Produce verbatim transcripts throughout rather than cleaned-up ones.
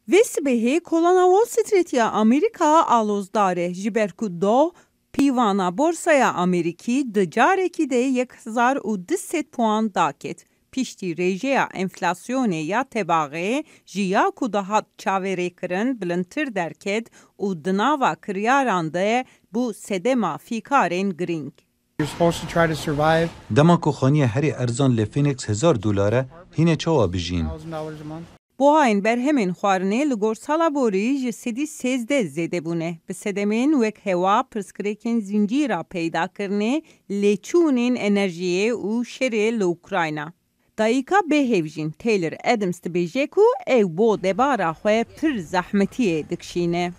Vê sibehê kolana Wall Street ya Amerîka alozdar e, ji ber ku dow pîvana borsaya Amerîkî di carekî de yek hezar û du sed puan daket. Piştî rêjeya enflasyonê ya tevaxê ji ya ku dihat çaverêkirin bilindtir derket û di nava kiryaran de bû sedema fîkarên girîng. You're supposed to try to survive. Dema ku xaniya herî erzan li Phoenix hezar dolar e, hînê çawa bijîn? Thousand dollars a month. Buhayên berhemên xwarinê li gor sala borî ji sedî sêzdeh zêde bûne. Bi sedemên wek hewa, pirsgirêkên zincîra peydakirinê, lêçûnên enerjiyê û şerê li Ukrayna. Dayika bêhêv jîn Taylor Adams dibêje ku ew bo debara xwe pir zehmetiyê dikişîne.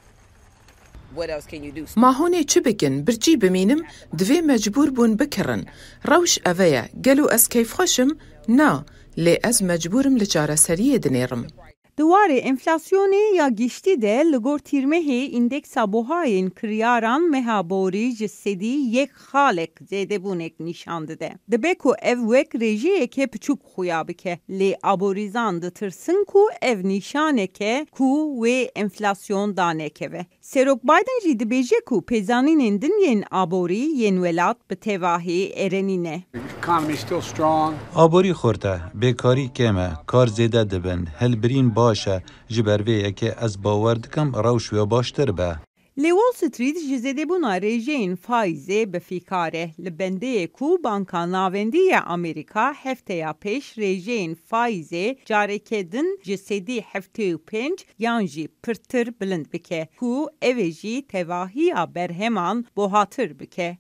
Ma hûn ê çi bikin? Birçî bimînim, divê mecbûr bûn bikirin. Rewş eve ye. Gelo ez keyfxweş im? Na, lê ez mecbûr im li çareseriyê dinêrim. Di warê enflasyonê ya giştî de li gor tîrmehê îndeksa buhayên kiryaran meha borî ji sedî yek xalek zêdebûnek nîşan dide. Dibe ku ev wek rêjeyeke piçûk xuya bike, lê aborîzan ditirsin ku ev nîşanek e ku wê enflasyon danekeve. Serok Biden jî dibêje ku pêzanînên din yên aborî yên welat bi tevahî erenî ne. Economy still strong. Aborî xurt e, bêkarî kêm e, kar zêde dibin, hilbirîn baş e, ji ber vê yekê ez bawer dikim rewş wê baştir be. Lê Wall Street ji zêdebûna rêjeyên faîzê bifîkare. Li bendeyê ku Banka Navendî ya Amerîka hefteya pêş rêjeyên faîzê careke din ji sedî heftê û pênc yan jî pirtir bilind bike, ku ev ê jî tevahiya berheman buhatir bike.